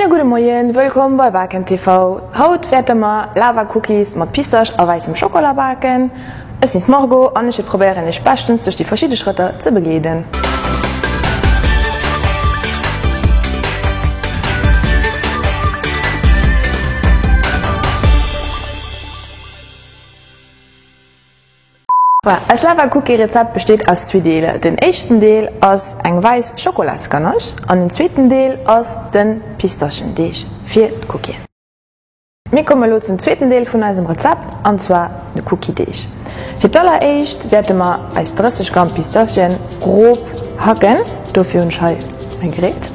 Schéine gudde Moien, wëllkomm bei Baken TV. Haut wäerte mer Lava Cookies mat Pistasch a wäissem Schokola baken. Ech sinn d'Margot an ech wäert probéieren iech beschtens duerch déi verschidde Schrëtter ze begleeden. Voilà, eist Lava Cookie Rezept besteet aus zwee Deeler. Den éischten Deel ass eng wäiss Schokolasganache an den zweeten Deel ass de Pistaschendeeg fir d'Cookien. Mir komme lo zum zweeten Deel vun eisem Rezept an zwar de Cookie-Deeg. Fir d'alleréischt wäerte mer eis 30 Gramm Pistachien grob hacken. Dofir hunn ech hei mäi Gerät.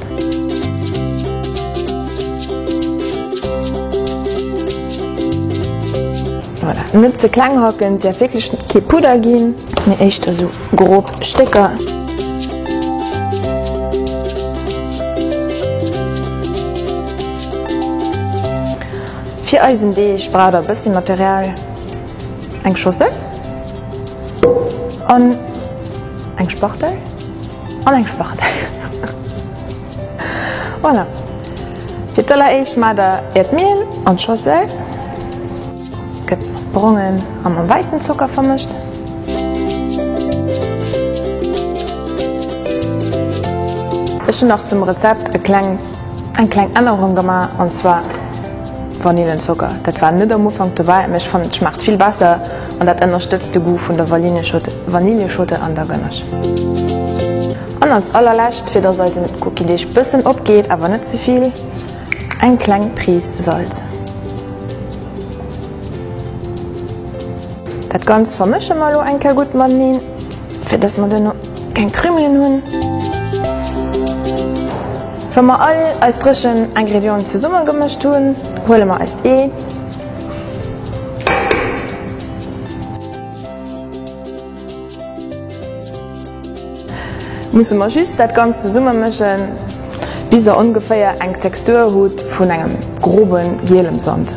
Voilà, net ze kleng hacken, et däerf wierklech kee Pudder ginn, mee éischter esou grob Stécker. Fir eisen Deeg braucht der e bëssi Material, eng Schossel an eng Spachtel an eng Spachtel. Voilà. Fir d'alleréischt maacht der äert Miel an d'Schossel, gëtt mat brongen a mam wäissen Zocker vermëscht. Ech hunn nach zum Rezept e kleng eng kleng Ännerung gemaach an zwar Vanillenzocker. Dat war net am Ufank dobäi, mee ech fannen et schmaacht vill besser an dat ënnerstëtzt de Goût vun der Vanilleschote an der Ganache. An als allerlescht, fir dass eisen Cookie-Deeg bëssen opgeet, awer net ze vill, eng kleng Prise Salz. Dat Ganzt vermësche mer elo eng Kéier gutt mateneen, fir dass mer duerno keng Krümelen hunn. Wa mer all eis dréchen Ingredienten zesumme gemëscht hunn, huele mer eist Ee. Musse mer just dat Ganzt zesumme mëschen, bis der ongeféier eng Textur hutt vun engem grobe gielem Sand.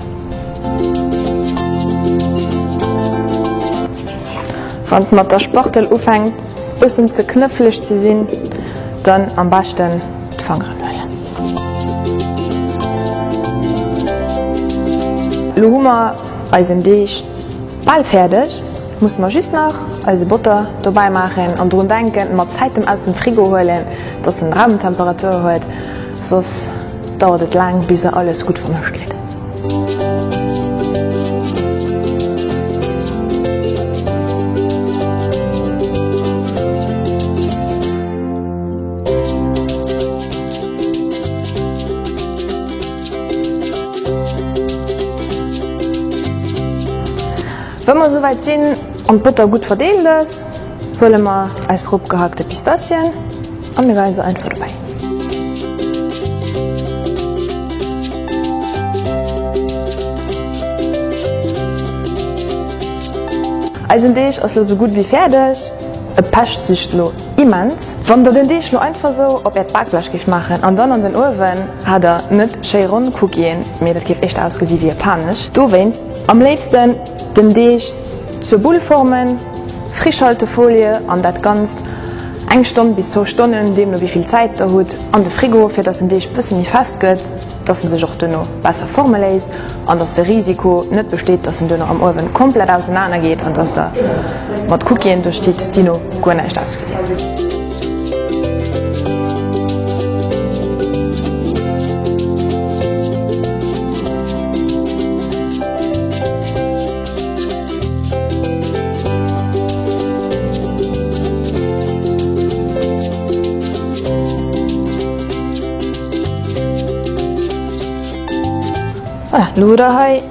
Wann et mat der Spachtel ufänkt bëssen ze knëffeleg ze sinn, dann am beschten d'Fangeren huelen. Lo hu mer eisen Deeg bal fäerdeg. Musse mer just nach eise Botter dobäi maachen an drun denken, mat Zäitem aus dem Frigo huelen, dass en Raumtemperatur huet, soss dauert et laang bis der alles gutt vermëscht kritt. Wa mer esouwäit sinn an d'Botter gutt verdeelt ass, huele mer eis grob gehackte Pistazien a mir geien se einfach dobäi. Eisen Deeg ass lo sou gutt wéi fäerdeg. E pecht sech lo immens. Wann der den Deeg lo einfach sou op äert Bakblech géift maachen an dann an den Uewen, hat der net schéi ronn Cookien, mee dat géif éischter ausgesi wéi e Panesch. Dowéinst Am léifsten den Deeg zur Bull formen, Frischhaltefolie an dat Ganzt eng Stonn bis zwou Stonnen, deemno wéi vill Zäit der hutt, an de Frigo, fir dass den Deeg bësse méi fest gëtt, dass en sech och duerno besser forme léisst an dass de Risiko net besteet, dass en duerno am Uewen komplett ausenaner geet an dass der mat Cookien do stitt, déi no guer näischt ausgesinn. Voilà, lo hutt der hei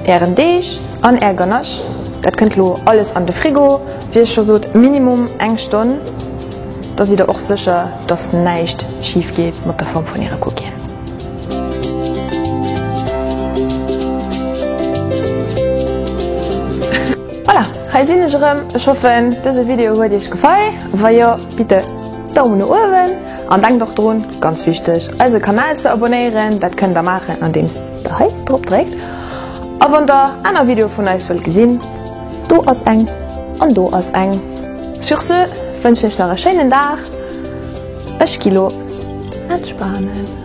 ären Deeg an är Ganache. Dat kënnt lo alles an de Frigo, wéi ech scho sot, minimum eng Stonn. Da sidd der och sécher, dass näischt schif geet mat der Form vun äre Cookien. Voilà, hei sinn ech erëm. Ech hoffen dëse Video huet iech gefall. Wa jo, bitte Daumen no uewen an denkt och drun, ganz wichteg, eise Kanal ze abonéieren. Dat kënnt der maachen andeems der hei drop dréckt. A wann der aner Videoe vun eis wëllt gesinn, do ass eng an do ass eng. Sur ce wënschen ech nach e schéinen Dag. Ech gi lo entspanen.